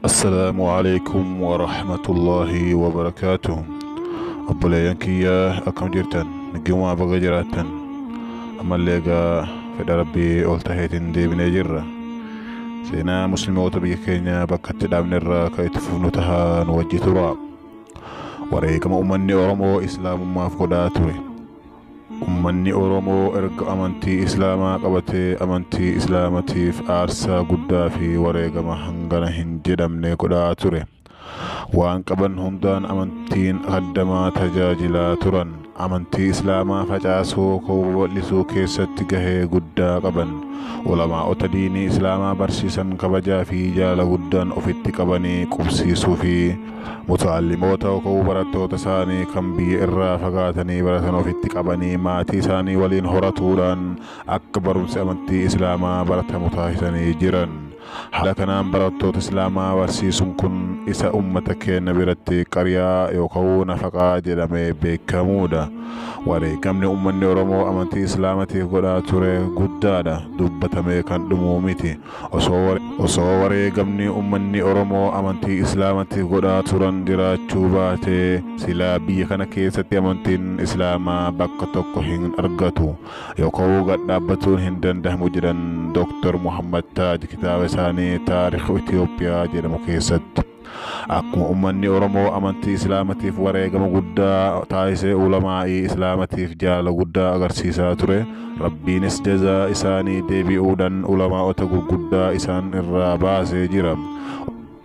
السلام عليكم ورحمة الله وبركاته. Obboleeyyan kiyya, akkam jirtan? Nagumaa baga jiraattan. Ammallee egaa fedha Rabbii ol taheetiin deebinee jirra. Seenaa Musliimoota biyya keenya bakka itti dhaabne irraa kan itti fufnu tahaa, nu wajji tura. Wareegama uummanni Oromoo Islaamummaaf godhaa ture. Uummanni Oromoo erga amantii Islaamaa qabatee amantii Islaamatiif aarsaa guddaa fi wareegama hangana hin jedhamne godhaa ture. Waan qaban hundaan amantiin kaddamaa tajaajilaa turan. Amantii Islaamaa facaasuu, babal'isuu keessatti gahee guddaa qaban. Ulamaa'ota diinii Islaamaa barsiisan kabajaa fi jaalala guddaan ofitti qabanii qubsiisuu fi muta'allimoota yookaan barattoota isaanii kan biyya irraa fagaatanii baratan ofitti qabanii maatii isaanii waliin horatuudhaan akka barumsi amantii Islaamaa baratamu taasisanii jiran. Haala kanaan barattoota Islaamaa barsiisuun kun isa ummata keenya biratti qariyaa yookaan nafaqaa jedhamee beekamuudha. Wareegamni uummanni Oromoo amantii Islaamatiif godhaa ture guddaadha. Dubbatamee kan dhumuu miti. Osoo wareegamni uummanni Oromoo amantii Islaamatiif godhaa turan jiraachuu baatee, silaa biyya kana keessatti amantiin Islaamaa bakka tokko hin argatu yookaan gad dhaabbatuun hin danda'amu jedhan Dr. Muhammad Taaj kitaaba isaanii Taarikh Itoophiyaa jedhamu keessatti. Akkuma uummanni Oromoo amantii Islaamatiif wareegama guddaa taasisee ulamaa'ii Islaamatiif jaalala guddaa agarsiisaa ture, Rabbiinis jazaa isaanii deebi'uudhaan ulamaa'ota gurguddaa isaan irraa baasee jira.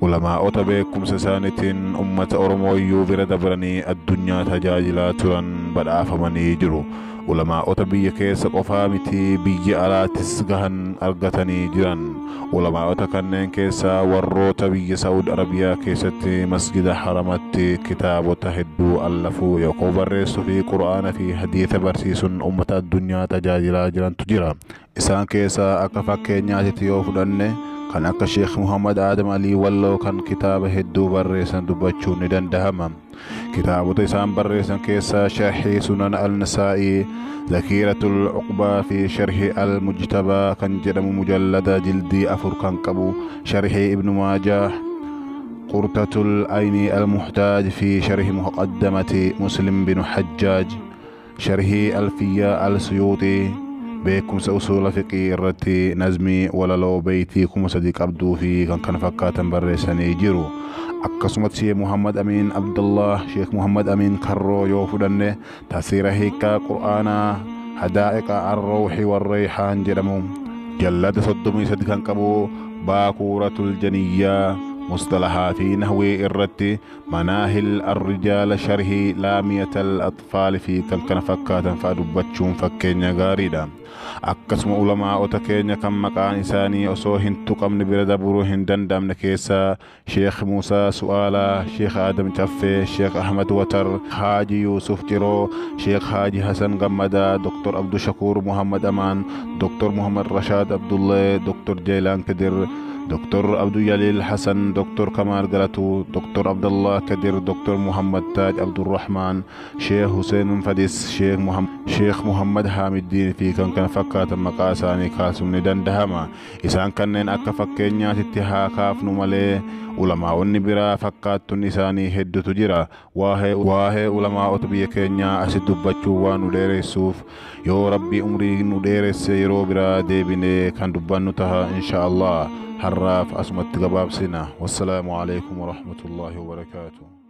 Ulamaa'ota beekumsa isaaniitiin ummata Oromoo iyyuu bira dabranii addunyaa tajaajilaa turan badhaafamanii jiru. Ulamaa'ota biyya keessa qofaa miti, biyya alaattis gahan argatanii jiran. Ulamaa'ota kanneen keessaa warroota biyya Saa'ud Arabiyaa keessatti Masjida Haramatti kitaabota hedduu allafuu yookaan barreessuu fi Qura'aana fi hadiisa barsiisuun ummata addunyaa tajaajilaa jirantu jira. Isaan keessaa akka fakkeenyaatitti yoo fudhanne, kan akka Sheekh Muhammad Adam Alii Walloo kan kitaaba hedduu barreessan dubbachuun ni dandahama. Kitaabota isaan barreessan keessaa Sharhii Sunan Al-Nasaa'ii, Zakiiratul Uqbaa fi Sharhii Al-Mujtabaa kan jedhamu mujallada jildii 4 kan qabu, Sharhii Ibnu Maajah, Qurtatul Ayni Al-Muhtaaj fi Sharhii Muqaddamati Muslim bin Hajjaaj, Sharhii Alfiyyaa Al-Suyuuxii, beekumsa usuula fiqii irratti nazmii walaloo beeytii 3000 qabduu fi kan kana fakkaatan barreessanii jiru. Akkasumas Sheekh Muhammad Amin Abdullah, Sheekh Muhammad Amin Karroo yoo fudhanne, tafsiira hiikaa Qur'aanaa Hadaa'iqa Arrawxi Warreeyhaan jedhamu jallada 33 kan qabu, Baakuuratul Janiyyaa, mustalahaa fi nahwii irratti Manaahil Arrijaala, Sharhii Laamiyatal Atfaal fi kan kana fakkaatan fa'a dubbachuun fakkeenya gaariidha. Akkasuma ulamaa'ota keenya kan maqaan isaanii osoo hin tuqamne bira dabruu hin danda'amne keessaa Sheekh Muusaa Su'aalaa, Sheekh Adam Caffee, Sheekh Ahmad Watar, Haaji Yuusuf Ciroo, Sheekh Haaji Hasan Gammadaa, Dr. Abdushakuur Muhammad Amaan, Dr. Muhammad Rashaad Abdullee, Dr. Jeelaan Kadir, Dr. Abdul Jalil Hassan, Dr. Kamal Galatu, Dr. Abdullah Kadir, Dr. Muhammad Taj Abdurrahman, Sheikh Hussein Fadis, Sheikh Muhammad Hamiddin fi kan kana fakkaatan maqaa isaanii kaasuun ni dandahama. Isaan kanneen akka fakkeenyaatitti haa kaafnu malee ulamaa'onni biraa fakkaattun isaanii hedduutu jira. Waa'ee ulamaa'ota biyya keenyaa asitti dubbachuu waan nu dheeressuuf, yoo Rabbi umrii nu dheeresse yeroo biraa deebinee kan dubbannu taha, insha Allah. Har'aaf asumatti gabaabsina. Wassalaamu alaikum warahmatullaahi wabarakaatuh.